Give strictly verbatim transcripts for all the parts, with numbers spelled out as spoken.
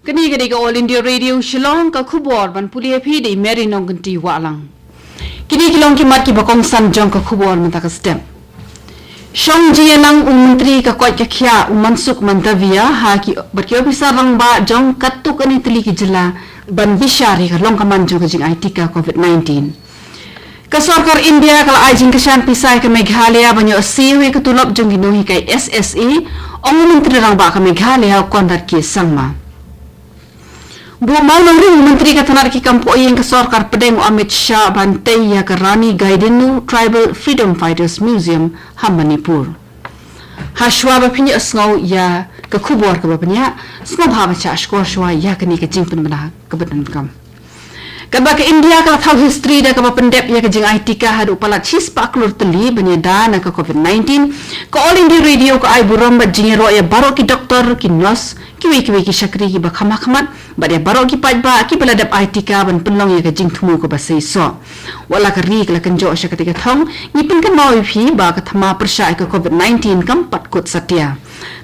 Kane ka dei ka All India Radio Shillong, ka khubor ban pule ïa phi da i Mary Nongkynti Wahlang. Kine ki long ki mat kiba kongsan jong ka khubor mynta ka step. Shong jingïalang u Myntri ka koit ka khiah u Mansukh Mandaviya ha ki bad ki ophisar rangbah jong katto katne tylli ki jylla ban bishar ïa ka long ka man jong ka jingai tika COVID-nineteen. Ka sorkar India ka la ai jingkyrshan pisa ïa ka Meghalaya ban ïoh siew ïa ka tulop jong ki nonghikai S S A, ong u Myntri Rangbah ka Meghalaya u Conrad K Sangma. Buh mawlynnong ruh u Myntri ka tnat ki kam poh ïing ka sorkar pdeng u Amit Shah ban tei ïa ka Rani Gaidinliu Tribal Freedom Fighters Museum ha Manipur. Hashwa ba phin ïohsngew ïa ka khubor kaba bniah, sngewbha ba shah shkor shwa ïa kane ka jingpynbna kaba donkam. Katba ka India ka la thaw history da kaba pyndep ïa ka jingai tika haduh palat shispah klur tylli ban ïada na ka COVID-nineteen, ka All India Radio ka ai burom bad jingïaroh ïa baroh ki doktor, ki nurse, kiwei kiwei ki shakri kiba kham hakhmat bad ïa baroh ki paidbah kiba la dep ai tika ban pynlong ïa ka jingthmu kaba seisoh. Wat la ka ri ka la kynjoh sha katei ka thong, ngi pynkynmaw ïa phi ba ka thma pyrshah ïa ka COVID-nineteen kam pat kut satia.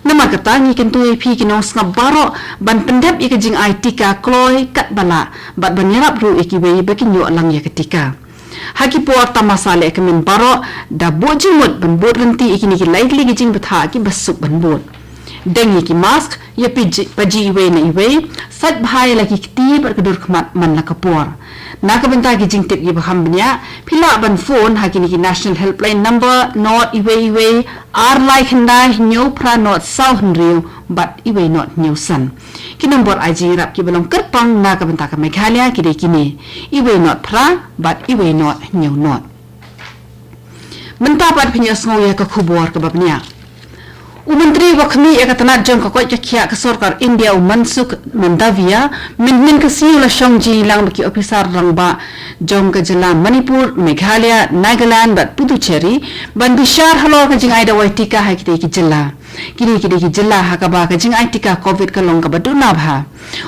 Namar kata ngi kyntu ïa phi ki nongsngap baroh ban pyndep ïa ka jingai tika kloi katba lah bad ban ïarap ruh ïa kiwei ba kin ïoh lang ïa ka tika. Ha ki por tamasa lehkmen baroh da buh jingmut ban bud lynti ïa kine ki lai tylli ki jingbthah kiba suk ban bud. Deng ïa ki mask, ïa pynji, paji iwei na iwei, sait bha ïa la ki kti bad ka dur khmat man la ka por. Na ka bynta ki jingtip kiba kham bniah, phi lah ban phone ha kine ki National Helpline number, not iwei iwei, ar lai khyndai hynñiew phra not saw hynriew bad iwei not hynñiew san. Ki nombor ai jingïarap kiba long kyrpang na ka bynta ka Meghalaya ki dei kine, iwei not phra bad iwei not hynñiew not. Mynta pat phin ïohsngew ïa ka khubor kaba bniah. U Myntri uba khmih ïa ka tnat jong ka koit ka khiah ka sorkar India u Mansukh Mandaviya mynhynnin ka sngi u la shong jingïalang bad ki ophisar rangbah jong ka jylla Manipur, Meghalaya, Nagaland bad Puducherry ban bishar halor ka jingai dawai tika ha kitei ki jylla. Kine ki dei ki jylla ha kaba ka jingai tika COVID ka long kaba duna bha.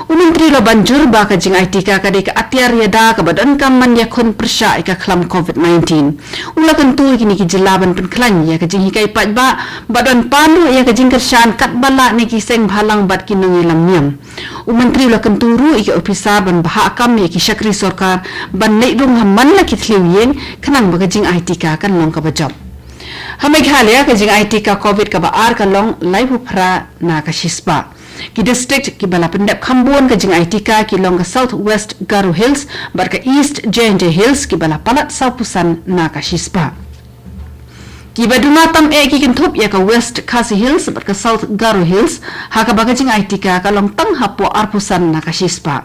U Myntri u la ban jur ba ka jingai tika ka dei ka atiar ïada kaba donkam ban ïakhun pyrshah ïa ka khlam COVID-nineteen. U la kyntu ïa kine ki jylla ban pynkhlaiñ ïa ka jinghikai paidbah bad ban pan ruh ïa ka jingkyrshan katba lah na ki seng bhalang bad ki nongïalam niam. U Myntri u la kyntu ruh ïa ki ophisar ban bhah kam ïa ki shakri sorkar ban leit rung ha man la ki thliew ïing khnang ba ka jingai tika kan long kaba jop. Ha Meghalaya ka jingai tika COVID kaba ar ka long laiphew phra na ka shispah. Ki district kiba la pyndep kham bun ka jingai tika ki long ka South West Garo Hills bad ka East Jaintia Hills kiba la palat sawphew san na ka shispah. Kiba duna tam eh ki kynthup ïa ka West Khasi Hills bad ka South Garo Hills ha kaba ka jingai tika ka long tang hapoh arphew san na ka shispah.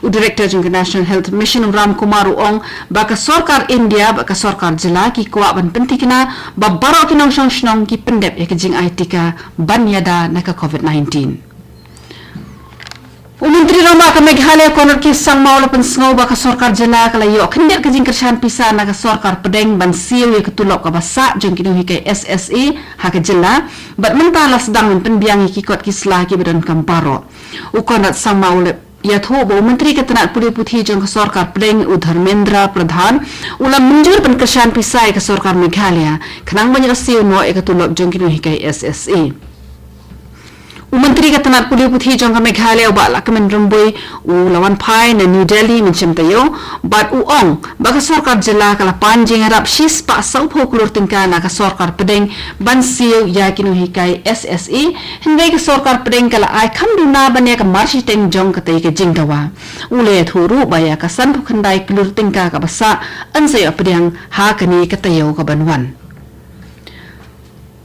U Director jong ka National Health Mission u Ram Kumar u ong ba ka sorkar India bad ka sorkar jylla ki kwah ban pynthikna ba baroh ki nongshong shnong ki pyndep ïa ka jingai tika ban ïada na ka COVID-nineteen. U Myntri Rangbah ka Meghalaya Conrad K Sangma u la pynsngew ba ka sorkar jylla ka la ïoh khyndiat ka jingkyrshan pisa na ka sorkar pdeng ban siew ïa ka tulop kaba sah jong ki nonghikai S S A ha ka jylla bad mynta la sdang ban pynbiang ïa ki kot ki sla kiba donkam baroh. U Conrad Sangma u la ïathuh ba u Myntri ka tnat pule puthi jong ka sorkar pdeng u Dharmendra Pradhan u la mynjur ban kyrshan pisa ïa ka sorkar Meghalaya khnang ban ïoh siew noh ïa ka tulop jong ki nonghikai S S A. U Myntri ka tnat pule puthi jong ka Meghalaya u Bah Lahkmen Rymbui u la wan phai na New Delhi mynshem taïew bad u ong ba ka sorkar jylla ka la pan jingïarap shispah sawphew klur tyngka na ka sorkar pdeng ban siew ïa ki nonghikai S S A, hynrei ka sorkar pdeng ka la ai kham duna ban ïa ka marshiteng jong katei ka jingdawa. U la ïathuh ruh ba ïa ka sanphew khyndai klur tyngka kaba sah yn sa ïoh pdiang ha kane ka taïew kaban wan.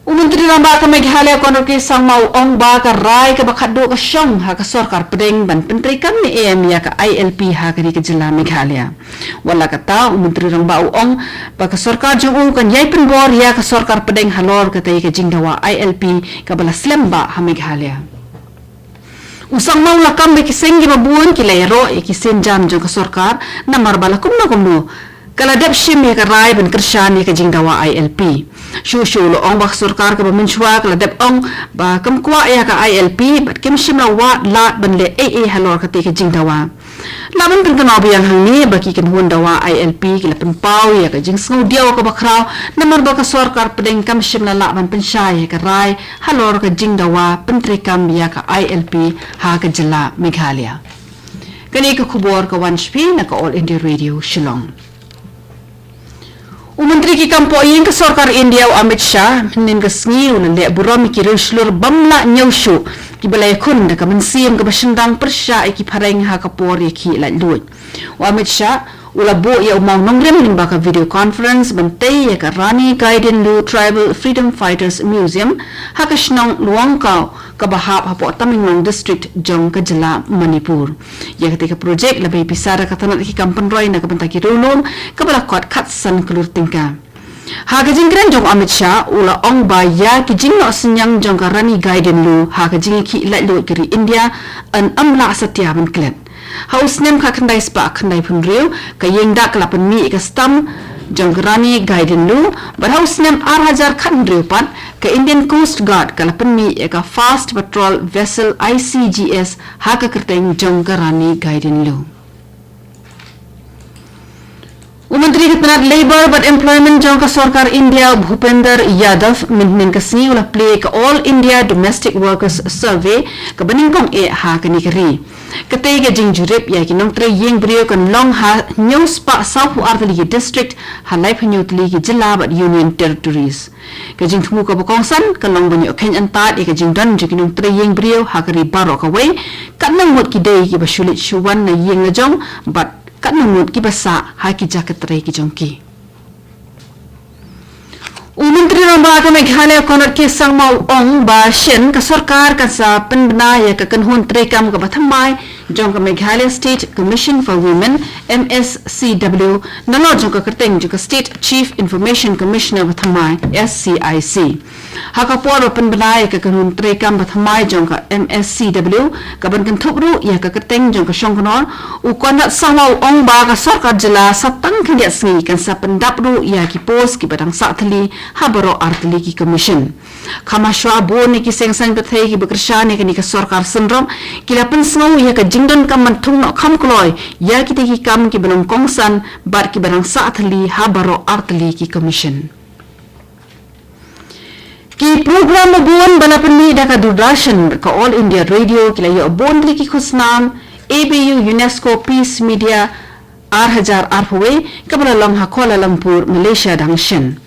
U Myntri Rangbah ka Meghalaya Conrad K Sangma u ong ba ka rai kaba khatduh ka shong ha ka sorkar pdeng ban pyntreikam ne em ïa ka I L P ha kane ka jylla Meghalaya. Wat la kata u Myntri Rangbah u ong ba ka sorkar jong u kan ïai pynbor ïa ka sorkar pdeng halor katei ka jingdawa I L P kaba la slem bha ha Meghalaya. U Sangma u la kam ba ki seng kiba bun ki la ïaroh ïa ki sienjam jong ka sorkar namar ba la kumno kumno ka la dep shim ïa ka rai ban kyrshan ïa ka jingdawa I L P. Shuh shuh u la ong ba ka sorkar kaba mynshwa ka la dep ong ba kam kwah ïa ka I L P bad kim shym la wad lad ban leh ei ei halor kata ka jingdawa. Lah ban pynkynmaw biang hangne ba ki kynhun dawa I L P ki la pynpaw ïa ka jingsngewdiaw kaba khraw namar ba ka sorkar pdeng kam shym la lah ban pynshai ïa ka rai halor ka jingdawa pyntreikam ïa ka I L P ha ka jylla Meghalaya. Kane ka khubor ka wan sha phi na ka All India Radio Shillong. U Myntri ki kam pohïing ka sorkar India u Amit Shah, hynnin ka sngi u la leh burom ïa ki riewshlur bym lah ñiewshuh kiba la ïakhun da ka mynsiem kaba shynrang pyrshah ïa ki phareng ha ka por ïakhih laitluid. U Amit Shah u la buh ïa u mawnongrim lyngba ka video conference ban tei ïa ka Rani Gaidinliu Tribal Freedom Fighters Museum ha ka shnong Luangkaw kaba hap hapoh Tamenglong District jong ka jylla Manipur. Ïa kata ka projek la bei pisa da ka tnat ki kam pynroi na ka bynta ki riewlum kaba la kot khatsan klur tyngka. Ha ka jingkren jong u Amit Shah u la ong ba ïa ki jingnoh synñiang jong ka Rani Gaidinliu ha ka jingïakhih laitluid ka ri India yn ym lah satia ban klet. Ha u snem khatkhyndai spah khyndaiphew hynriew ka ïing dak ka la pynmih ïa ka stamp jong ka Rani Gaidinliu bad ha u snem ar hajar khathynriew pat ka Indian Coast Guard ka la pynmih ïa ka Fast Patrol Vessel I C G S ha ka kyrteng jong ka Rani Gaidinliu. U Myntri ka tnat Labour bad Employment jong ka sorkar India u Bhupender Yadav mynhynnin ka sngi u la plie ka All India Domestic Workers Survey kaba nyngkong eh ha kane ka ri. Kata ka jingjurip ïa ki nongtrei ïing briew kan long ha hynñiew spah sawphew ar tylli ki district ha laiphew hynñiew tylli ki jylla bad Union Territories. Ka jingthmu kaba kongsan ka long ban ïoh kheiñ antad ïa ka jingdon jong ki nongtrei ïing briew ha ka ri baroh kawei, katno ngut ki dei kiba shu leit shu wan na ïing la jong bad katno ngut kiba sah ha ki jaka trei ki jong ki. U Myntri Rangbah ka Meghalaya Conrad K Sangma u ong ba shen ka sorkar kan sa pynbna ïa ka kynhun treikam kaba thymmai jong ka Meghalaya State Commission for Women, M S C W, nalor jong ka kyrteng jong ka State Chief Information Commissioner ba thymmai, S C I C. Ha ka por ba pynbna ïa ka kynhun treikam ba thymmai jong ka M S C W kaban kynthup ruh ïa ka kyrteng jong ka Shongknor, u Conrad Sangma u ong ba ka sorkar jylla sa tang khyndiat sngi kan sa pyndap ruh ïa ki post kiba dang sah thylli ha baroh ar tylli ki commission. Kham hashwa bun ïa ki seng saiñ pyrthei kiba kyrshan ïa kane ka sorkar synrop ki la pynsngew ïa ka jingdonkam ban thung noh kham kloi ïa kita ki kam kiba long kongsan bad kiba dang sah thylli ha baroh ar tylli ki commission. Ki program ba bun ba la pynmih da ka Doordarshan bad ka All India Radio ki la ïoh bun tylli ki khusnam, A B U UNESCO Peace Media ar hajar arphew wei kaba la long ha Kuala Lumpur, Malaysia dang shen.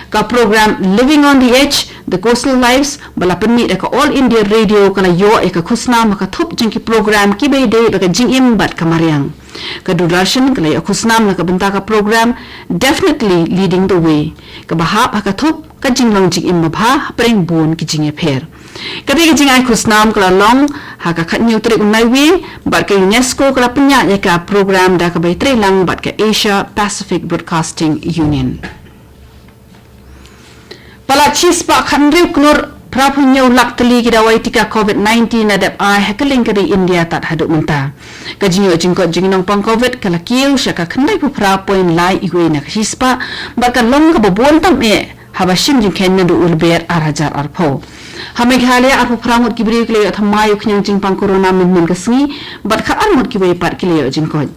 Ka program Living on the Edge, The Coastal Lives ba la pynmih da ka All India Radio ka la ïoh ïa ka khusnam ha ka thup jong ki program kiba ïadei bad ka jingim bad ka mariang. Ka Doordarshan ka la ïoh khusnam na ka bynta ka program Definitely Leading the Way kaba hap ha ka thup ka jinglong jingim babha hapdeng bun ki jingïapher. Kata ka jingai khusnam ka la long ha ka khathynñiew tarik u Naiwieng bad ka UNESCO ka la pynïaid ïa ka program da kaba ïatreilang bad ka Asia Pacific Broadcasting Union. Palat shispah khathynriew klur phraphew hynñiew lak tylli ki dawai tika COVID nineteen la dep ai ha kylleng ka ri India tad haduh mynta. Ka jingïoh jingkoit jong ki nongpang COVID ka la kiew sha ka khyndaiphew phra point lai iwei na ka shispah bad ka long kaba bun tam eh haba shim jingkheiñ naduh u Lber ar hajar arphew. Ha Meghalaya arphew phra ngut ki briew ki la ïoh thymmai u khñiang jingpang corona mynhynnin ka sngi bad khatar ngut kiwei pat ki la ïoh jingkoit.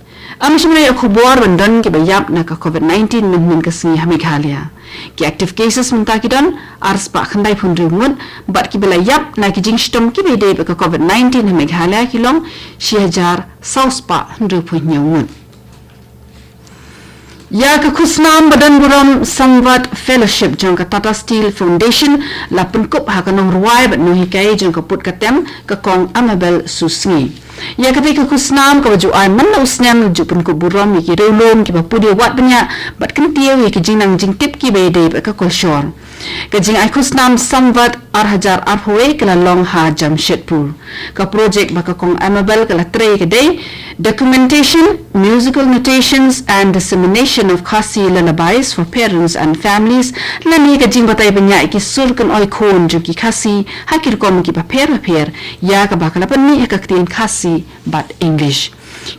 Ym shym la ïoh khubor ban don kiba ïap na ka COVID nineteen mynhynnin ka sngi ha Meghalaya. Ki active cases mynta ki don arspah khyndaiphew hynriew ngut bad kiba la ïap na ki jingshitom kiba ïadei bad ka COVID nineteen ha Meghalaya ki long shi hajar sawspah hynriewphew hynñiew ngut. Ïa ka khusnam ba don burom Samvat Fellowship jong ka Tata Steel Foundation la pynkup ha ka nongrwai bad nonghikai jong ka pud ka tem ka Kong Amabel Susngi. Ïa kata ka khusnam kaba ju ai man la u snem la ju pynkup burom ïa ki riewlum kiba pule wad bniah bad kyntiew ïa ki jingnang jingtip kiba ïadei bad ka kolshor. Ka jingai khusnam Samvat ar hajar arphew wei ka la long ha Jamshedpur. Ka projek ba ka Kong Amabel ka la trei ka dei documentation, musical notations and dissemination of Khasi lullabies for parents and families, lane ka jingbatai bniah ïa ki sur kynoi khun jong ki Khasi ha ki rukom kiba pher bapher, ïa kaba ka la pynmih ha ka ktien Khasi bad English.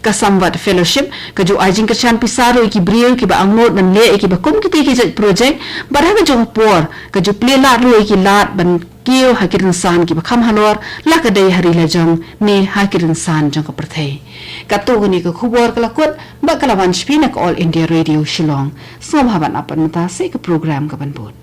Ka Samvat Fellowship ka ju ai jingkyrshan pisa ruh ïa ki briew kiba angnud ban leh ïa kiba kum kitei ki jait project, bad ha ka jong ka por ka ju plie lad ruh ïa ki lad ban kiew ha ki rynsan kiba kham halor, la ka dei ha ri la jong ne ha ki rynsan jong ka pyrthei. Katto katne ka khubor ka la kut bad ka la wan sha phi na ka All India Radio Shillong. Sngewbha ban ap bad mynta sa ïa ka program ka ban bud.